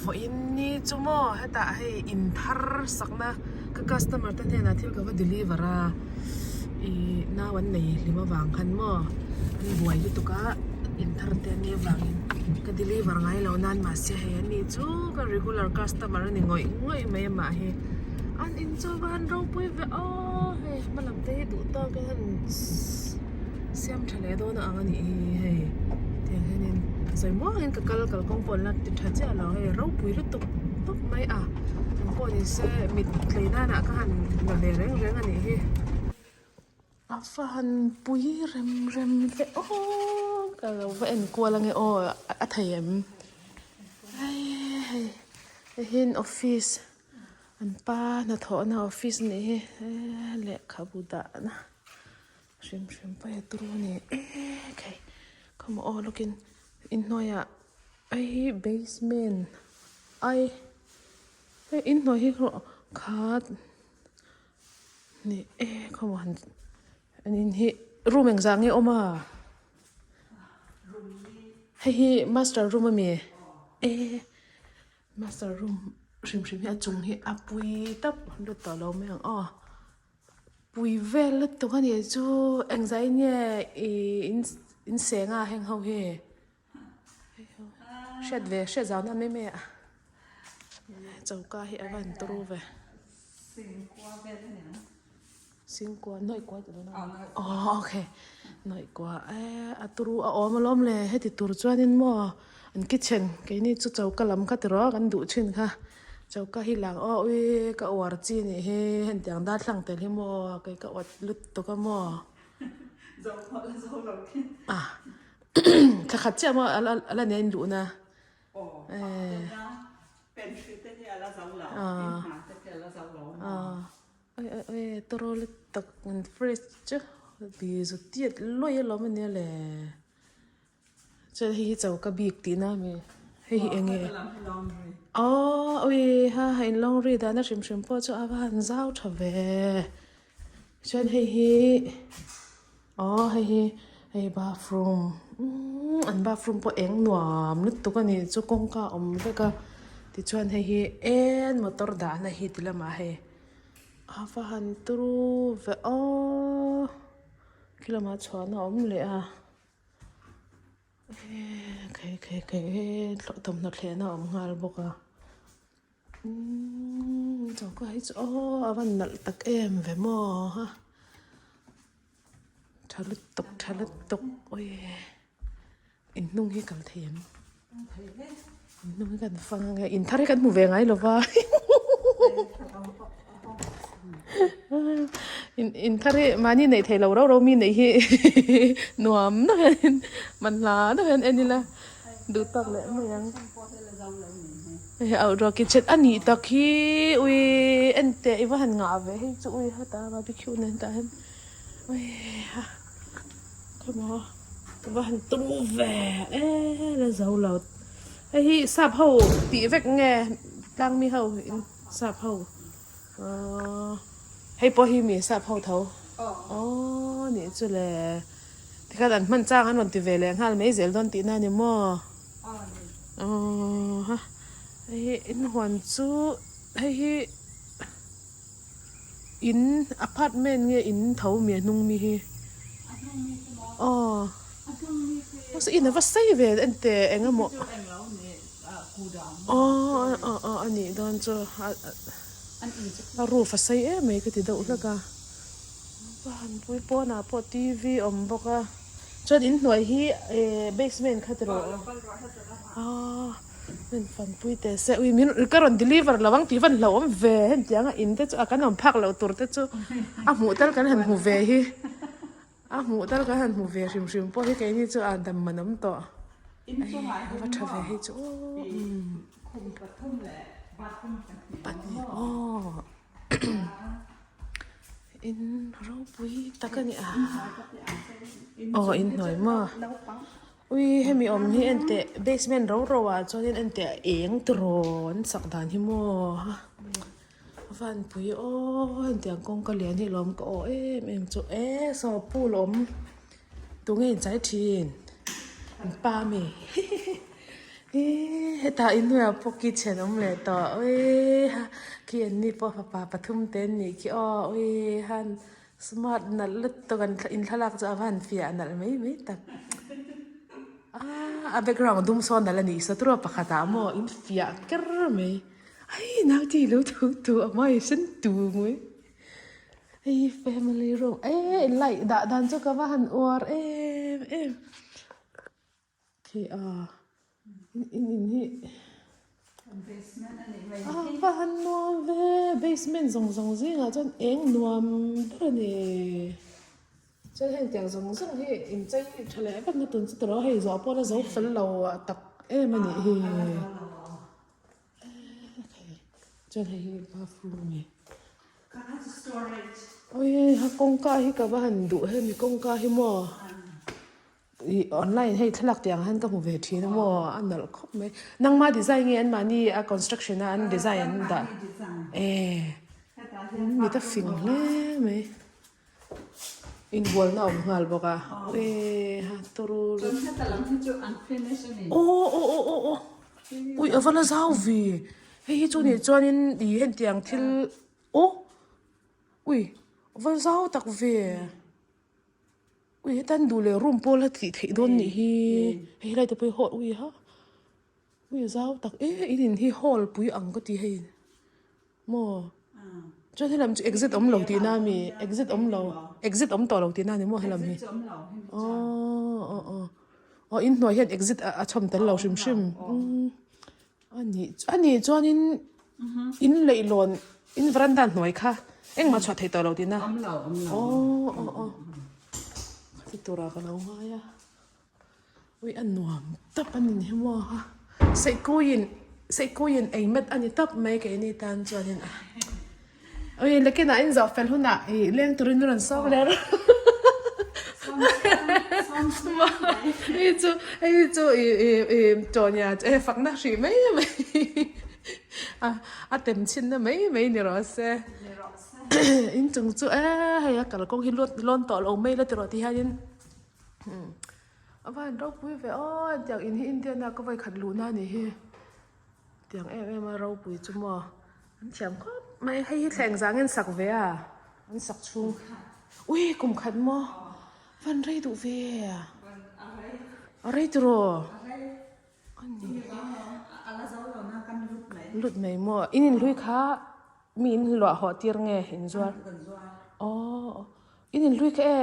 Vawiin ni chu maw hetah hei in thar sakna ka customer te hnenah thil ka va deliver a ih nau an nei hlim avang khan maw an buai lutuk a in thar te an nih avangin ka deliver ngai lo nan mahse hei ani chu ka regular customer a ni ngawih ngawih mai amah hi an in chu va han ropui ve aw hei hma lam te hi duh tawk in han siam tha leh dawn a ang a nih hi hei tiang hianin sawi muangin ka kal kalkawng pawh an la ti tha chiah lo hei ropui lutuk tawp mai a eng pawh ni se mit tlei nanah ka han la ve reng reng a nih hi a va han pui rem rem ve aw ka lo va en kual ange aw a thei em hei hei hei hi an office an pa hnathawhna office a nih hi lehkhabu dahna. Hrim hrim paih a turu a ni e khai khawmaw aw lawkin inhnuaiah hei hi basement ai hei inhnuai hi khat ni e khawmaw han an in hi room engzah nge a awm a hei hi master room a mi e master room hrim hrim hi a chung hi a pui tap lut tawh lo mai ang aw. Pui vel lutuk a nih chu engzah in nge ih in in seng a heng ho hi hriat ve hriat zau na mai mai a choka hi a van turu ve singkua nawih kua tih dawn a aw okay nawih kua eh a turu a awm alawm le heti tur chuanin maw an kitchen keini chu choka lam kha tiraw kan duh thin kha. Choka hi lang aw ui ka uar chi nih hi hentiang darthlang tel hi maw kei ka awt lutuk a maw a thla khat chiah maw a la nen luh na oi oi oi tawrawl lutuk an fridge chu ti zut tiat luai alawm ania le. Chuan hei hi choka bik tihna a mi hei hi eng nge aww ui ha ha in laundry dahna hrim hrim pawh chu a va han zau tha ve chuan hei hi aww hei hi hei bathroom umm an bathroom pawh eng nuam lutuk a ni chu kawngka a awm vek a tichuan hei hi en motor dahna hi ti lamah hei a va han turu ve aww khi lamah chhuahna a awm leh a. Khei khei khei thawmhnaw thlehna a awm nghal bawk a umm choka hi chu aw a van nalh tak em ve maw ha tha lutuk tha lutuk awi inhnung hi kal thei em inhnung hi kan fang ange in thar hi kan hmu ve ngai lo va. In thar hi mahni neih theih loh rauh rauh mi neih hi nuam deuh hian man hla deuh hian en ila duh tak leh mai ang. Hei outdoor kitchen a nih tak hi ui en teh i va han ngah ve hei chu ui heta barbecue nen tah hian ui ha khawmaw i va han tum ve e la zo lo hei hi sap ho tih vek nge tlang mi ho in sap ho. Aww hei pawh hi mi sap ho tho aww nih chu le tikhan an hman chang an rawn ti ve leh nghal mai zel dawn tihna a ni maw aww ha hei hi inhuan chu hei hi in apartment nge in tho mi a hnung mi hi aww in a va sei ve enteh eng emaw. Aw aw aw a nih dawn chu a roof a sei em mai ka ti deuh hlek a vanpui pawnah pawh t v a awm bawk a chuan inhnuai hi eh basement kha ti rawh aw min fanpui teh se ui min ka rawn deliver lo ang tih van hlauhawm ve hetiang a in te chu a kan awm phak loh tur te chu a hmuh tal kan han hmu ve hi. A hmuh tal kan han hmu ve hrim hrim pawh hi keini chu a dam man awm tawh. A va tha ve hei chu aw pahnih aw in ropui tak a ni a aw inhnuai maw ui hemi awm hi enteh basement ro ro ah chuanin enteh a eng turaw an sak dan hi maw. Vanpui aw hetiang kawngka lian hi lawm ka aw em em chu e saw pool awm tunge in chai thin an pa ami hihihi Eee hetah inhnuaiah pawh kitchen awm leh tawh awii ha khi an ni pawh fapa pathum te an nih khi aw awii han smart nalh lutuk an in thlalak chu a va han fiah nalh mai mai tak aaa a background dum sawn nalh a nih saw turaw pakhatah maw in fiah ker mai hei naute i lo tho tawh a hmai a sen tu mai hei family room eee light dah dan chu ka va han uar em em. Khi a in in hi a va han nuam ve basement zawng zawng zingah chuan eng nuam ber a ni chuan heng tiang zawng zawng hi inchei tha leh vek na tun chu tawh hei zawh pawh la zo fel lo tak em a nih hi chuan hei hi bathroom a ni awii ha kawngka hi ka va han duh hemi kawngka hi maw. Ih online hei thlalak tih ang hian ka hmu ve thin a maw a nalh khawp mai nangma design nge anmahni a construction a an design an dah eh mit a fing hle mai inbualna a awm nghal bawk a eh ha turu aw aw aw aw aw ui a va la zau ve hei hi chu nih chuanin ih hetiang thil aw ui a va zau tak ve. Ui hetan duh leh room pawh la tih theih dawn nih hi hei lai te pawh hi hall ui ha ui a zau tak e in in hi hall pui ang ka ti hei maw chuan helam chu exit awm lo tihna ami exit awm lo exit awm tawh lo tihna ani maw helam hi aw aw aw aw inhnuai hian exit a chhawm tel lo hrim hrim. A nih chuanin in leihlawn in veranda hnuai kha engmah chhuah theih tawh lo tihna? Awm lo, awm lo. Aw aw aw khati turah ka lo ngai a, ui a nuam tap a nin hi maw a, Seihkuiin Seihkuiin ei met a ni tap mai keini tan chuanin a, ui lekinah in zawh fel hunah ih leng turin rawn sawm leh rawh hei chu hei chu ih ih ih tawhnia e fakna hrih mai mai a a tem chhinna mai mai ni rawh se inchung chu e hei a kalkawng hi lut lawn tawh lo mai la tiraw ti hianin a va han ropui ve aw hetiang in hi Indian a ka vawikhat luhna a nih hi. Tiang em em a ropui chu maw an thiam khawp mai hei hi thleng zang in sak ve a an sak chhung ui kum khat maw van rei duh ve a rei tiraw lut mai maw in inhlui kha mi in luah hawh tir nge in zuar aw in inhlui kha e.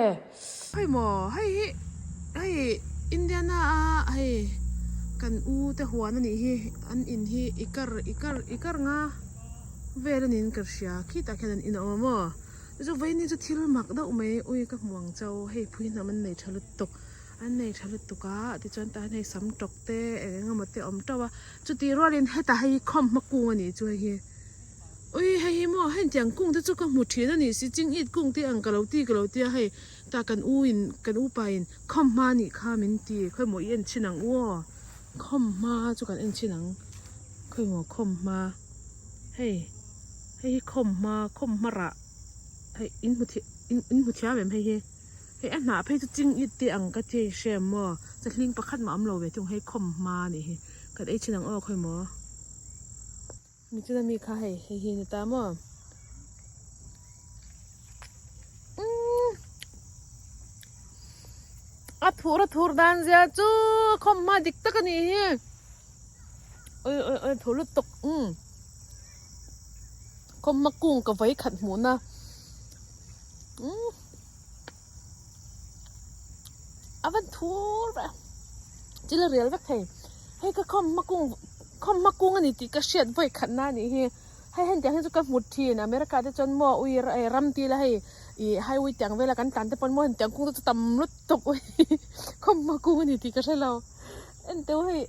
Hei maw hei hi hei Indiana a hei kan u te huan a nih hi an in hi i kar i kar i kar nga vel a niin ka hria khitah khian an in a awm a maw chu vawiin hi chu thil mak deuh mai ui ka hmu ang chau hei phui hnam an nei tha lutuk an nei tha lutuk a tichuan tah hian hei sam tawk te eng eng emaw te a awm teuh a chutih rualin hetah hei khawm hma kung a nih chu hei hi. Ui hei hi maw heng tiang kung te chu ka hmu thin a ni si ching it kung te ang ka lo ti ka lo tia hei tah kan u in kan upa in khawm hma nih kha min ti khawi maw i en chhin ang u aw khawm hma chu kan en chhin ang khawi maw khawm hma hei hei hi khawm hma khawm hma rah hei in hmu thei in hmu thiam em hei hi hei a hnah phei chu ching it te ang ka ti hrem maw chahling pakhat mah awm lo ve thung hei khawm hma nih hi kan ei chhin ang aw khawi maw. Nichina mi kha hei hei hi ni ta maw umm a thur a thur dan zia chu khawm hma dik tak a nih hi ui ui ui thur lutuk umm khawm hma kung ka vawi khat hmuh na umm a van thur ve thil a rial vek thei hei ka khawm hma kung khawm hma kung a ni tih ka hriat vawi khat na a nih hi hei hetiang hi chu ka hmu thin America te chuan maw ui ram ti ila hei ih highway tiang vela kan tlan te pawn maw hetiang kung te chu tam lutuk ui khawm hma kung a ni tih ka hre lo enteu hei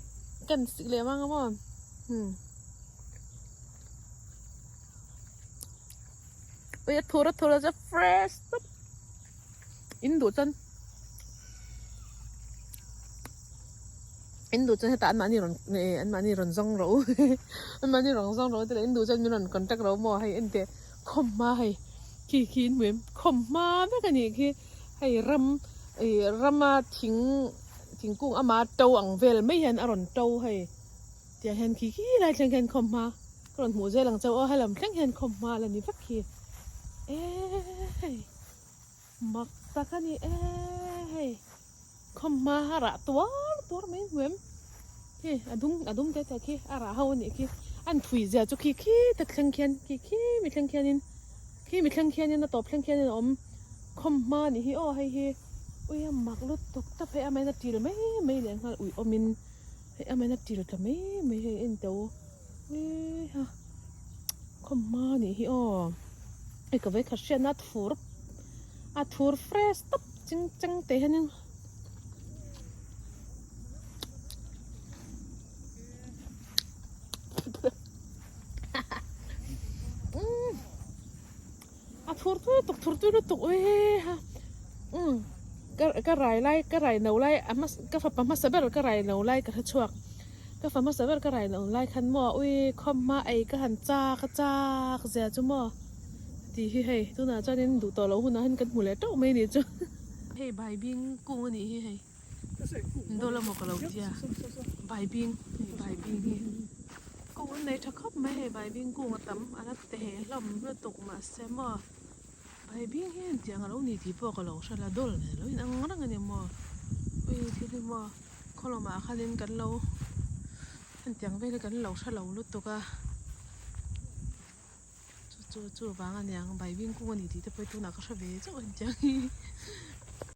kan sik leh mang a maw hmm. Ui a thur a thur a chu fresh tawp in duh chuan in duh chuan hetah an mahni rawn eh an mahni rawn zawng rawh u an mahni rawn zawng rawh u tih in duh chuan min rawn contact rawh u maw hei en teh khawm hma hei khi khi in hmu em khawm hma vek a nih khi hei ram ih rama thing thingkung ama to ang vel mai hian a rawn to hei. Tiang hian khi khi lai thleng hian khawmhma ka rawn hmuh zel ang chauh aw helam thleng hian khawmhma a la ni vek khi eehh mak tak a ni eehh hei khawmhma a rah tuar tuar mai hmu em khi a dum a dum te te khi a rah ho a nih khi an thui zia chu khi khi tak thleng khian khi khi mi thleng khianin khi mi thleng khianin a tawp thleng khianin a awm khawmhma a nih hi aw hei hi ui a mak lutuk tawp hei amahin a til mai mai leh nghal ui awmin. Hei a main a til ta mai mai hei en teh u eha khawm hma a nih hi aw hei ka vawikhat hriatna a thur a thur fresh tawp ching cheng teh hianin A thur tui lutuk thur tui lutuk uiha umm ka ka rai lai ka rai no lai a hmasa ka fapa hmasa ber ka rai no lai ka hre chhuak ka fa hmasa ber ka rai no lai khan maw ui khawmhma ei ka han chak a chak zia chu maw tih hi hei tunah chuanin duh tawh loh hunah hian kan hmu leh teuh mai a nih chu hei baibing kung a nih hi hei dawl emaw ka lo tia baibing hei baibing hi kung an nei tha khawp mai hei baibing kung a tam a la te hlawm lutuk mahse maw baibing hi engtiang alo ni tih pawh ka lo hre la dawl ve lo in ang reng a ni maw ui thil hi maw khaw lamah khanin kan lo hetiang vel hi kan lo hre lo lutuk a. Chu chu chu vang a niang baibing kung a ni tih te pawh hi tunah ka hre ve chauh a ni chiang hi.